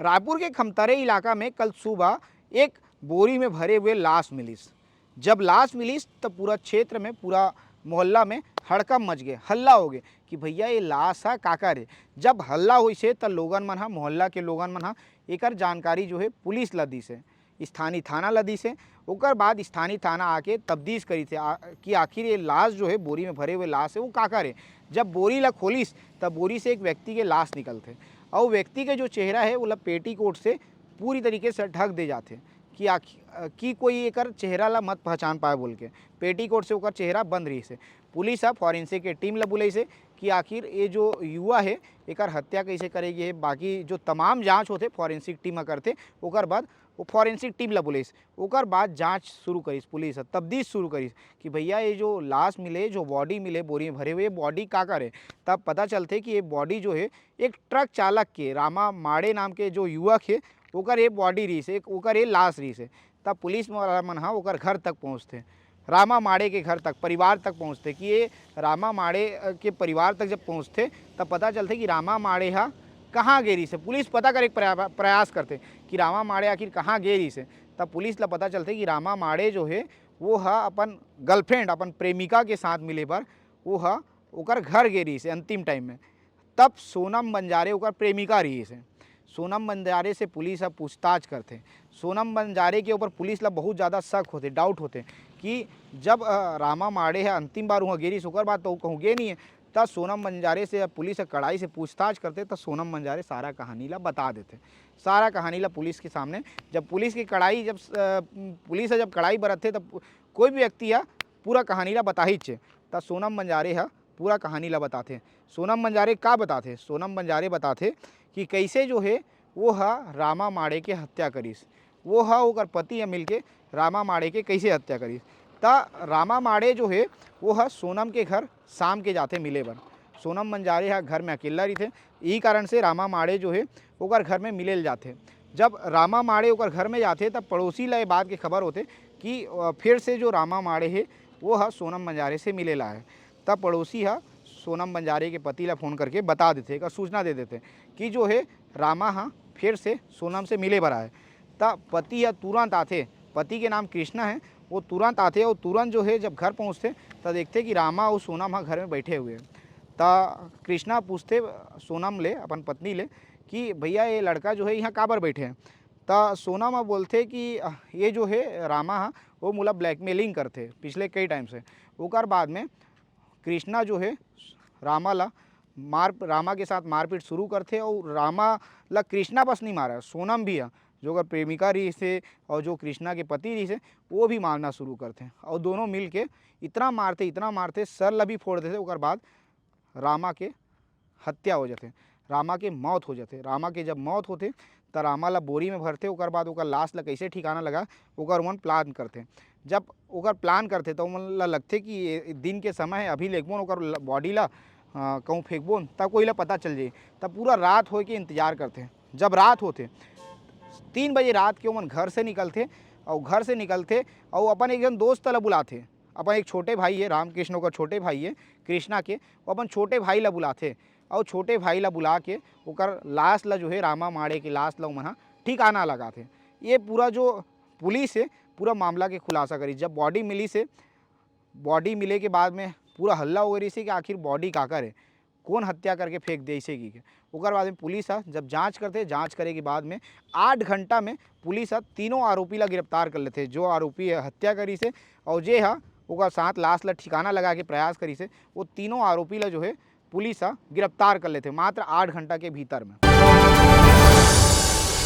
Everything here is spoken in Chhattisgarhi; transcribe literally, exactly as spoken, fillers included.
रायपुर के खमतरे इलाका में कल सुबह एक बोरी में भरे हुए लाश मिलिस। जब लाश मिलिस, तब पूरा क्षेत्र में, पूरा मोहल्ला में हड़कंप मच गए, हल्ला हो गए कि भैया, ये लाश ह काकर हे। जब हल्ला होइस हे, त लोगन मन ह, मोहल्ला के लोगन मन ह एकर जानकारी जो हे पुलिस ला दिस हे, स्थानीय थाना ला दिस हे। ओकर बाद स्थानीय थाना आके तफ्तीश करिस हे आ, कि आखिर ये लाश जो हे, बोरी में भरे हुए लाश हे, वो काकर हे। जब बोरी ला खोलिस, तब बोरी से एक व्यक्ति के लाश निकलथे। अउ व्यक्ति के जो चेहरा हे, ओला पेटीकोट से पूरी तरीके से ढक दे जाथे कि आखि-, अ, कि कोई एकर चेहरा ला मत पहचान पाए बोल के पेटीकोट से ओकर चेहरा बंद रहिस हे। पुलिस ह फॉरेंसिक के टीम ला बुलाइस हे कि आखिर ये जो युवा हे, एकर हत्या कइसे करे गे हे। बाकी जो तमाम जांच होथे, फॉरेंसिक टीम ह करथे, ओकर बाद वो फॉरेंसिक टीम ला बुलाइस, ओकर बाद जांच शुरू करिस पुलिस ह, तफ्तीश शुरू करिस कि भैया, ये जो लाश मिले, जो बॉडी मिले बोरी में भरे हुए, ये बॉडी काकर हे। तब पता चलथे कि ये बॉडी जो हे, एक ट्रक चालक के, रामा माड़े नाम के जो युवक हे, ओकर ये बॉडी रहिस हे, ओकर ये लाश रहिस हे। तब पुलिस वाला मन ह ओकर घर तक पहुंचथे, रामा माड़े के घर तक, परिवार तक पहुंचथे कि ये रामा माड़े, अ, के परिवार तक जब पहुंचथे, तब पता चलथे कि रामा माड़े ह कहाँ गे रहिस हे। पुलिस पता करे के प्रया-, प्रयास करथे कि रामा माड़े आखिर कहाँ गे रहिस हे। तब पुलिस ला पता चलथे कि रामा माड़े जो हे, वो ह अपन गर्लफ्रेंड, अपन प्रेमिका के साथ मिले बर वो ह ओकर घर गे रहिस हे अंतिम टाइम में। तब सोनम बंजारे ओकर प्रेमिका रहिस हे। सोनम बंजारे से पुलिस ह पूछताछ करथे। सोनम बंजारे के ऊपर पुलिस ला बहुत ज़्यादा शक होथे, डाउट होथे कि जब, अ, रामा माड़े ह अंतिम बार उहाँ गे रहिस, ओकर बाद तो कहूँ गे नहीं हे। त सोनम बंजारे से जब पुलिस ह कड़ाई से पूछताछ करथे, त सोनम बंजारे सारा कहानी ला बता देथे। सारा कहानी ला पुलिस के सामने, जब पुलिस के कड़ाई, जब, अ, पुलिस ह जब कड़ाई बरतथे, त पु-, कोई भी व्यक्ति ह पूरा कहानी ला बताहीच हे। त सोनम बंजारे ह पूरा कहानी ला बताथे। सोनम बंजारे का बताथे? सोनम बंजारे बताथे कि कैसे जो हे, वो ह रामा माड़े के हत्या करिस। वो ह ओकर पति ह मिलके रामा माड़े के कैसे हत्या करिस। त रामा माड़े जो हे, वो ह सोनम के घर शाम के जाथे मिले बर। सोनम बंजारे ह घर में अकेला रहिथे, यही कारण से रामा माड़े जो हे, ओकर घर में मिले ल जाथे। जब रामा माड़े ओकर घर में जाथे, तब पड़ोसी ला ये बात के खबर होथे कि, अ, फिर से जो रामा माड़े हे, वो ह सोनम बंजारे से मिले ला आए। तब पड़ोसी ह सोनम बंजारे के पति ला फोन करके बता देथे, एकर सूचना दे देथे कि जो हे, रामा ह फिर से सोनम से मिले बर आए। त पति ह तुरंत आथे, पति के नाम कृष्णा हे, वो तुरंत आथे और तुरंत जो हे, जब घर पहुँचथे, त देखथे कि रामा और सोनम ह घर में बैठे हुए हे। त कृष्णा पूछथे सोनम ले, अपन पत्नी ले, कि भैया, ये लड़का जो हे, यहाँ काबर बैठे हे? त सोनम ह बोलथे कि, अ, ये जो हे रामा ह, वो मोला ब्लैकमेलिंग करथे पिछले कई टाइम से। ओकर बाद में कृष्णा जो हे, रामा ला मार, रामा के साथ मारपीट शुरू करथे और रामा ला कृष्णा बस नहीं मारा, सोनम भी ह, जो ओकर प्रेमिका रहिस हे और जो कृष्णा के पति रहिस हे, वो भी मारना शुरू करथे और दोनों मिल के इतना मारथे, इतना मारथे, सर ला भी फोड़ देथे। ओकर बाद रामा के हत्या हो जाथे, रामा के मौत हो जाथे। रामा के जब मौत होथे, त रामा ला बोरी में भरथे, ओकर बाद ओकर लाश ला कैसे ठिकाना लगा, ओकर ओमन प्लान करथे। जब ओकर प्लान करथे, त ओमन ला लगथे कि ये दिन के समय हे, अभी लेगबोन ओकर ल-, बॉडी ला, अ, कहूँ फेंकबोन, त कोई ला पता चल जाई। त पूरा रात होए के इंतजार करथे। जब रात होथे, तीन बजे रात के ओमन घर से निकलथे, और घर से निकलथे और अपन एक जन दोस्त ला बुलाथे, अपन एक छोटे भाई हे, रामकृष्ण ओकर छोटे भाई हे, कृष्णा के, वो अपन छोटे भाई ला बुलाथे और छोटे भाई ला बुला के ओकर लाश ला जो हे, रामा माड़े के लाश ला ओमन ह ठिकाना लगाथे। ये पूरा जो पुलिस हे, पूरा मामला के खुलासा करिस। जब बॉडी मिलिस हे, बॉडी मिले के बाद में पूरा हल्ला हो गए रहिस हे कि आखिर बॉडी काकर हे, कौन हत्या करके फेंक दे इसे की के। ओकर बाद में पुलिस ह जब जांच करथे, जांच करे के बाद में आठ घंटा में पुलिस ह तीनों आरोपी ला गिरफ्तार कर लेथे, जो आरोपी ह हत्या करिस हे और जे ह ओकर साथ लाश ला ठिकाना लगा के प्रयास करिस हे, वो तीनों आरोपी ला जो हे, पुलिस ह गिरफ्तार कर लेथे मात्र आठ घंटा के भीतर में।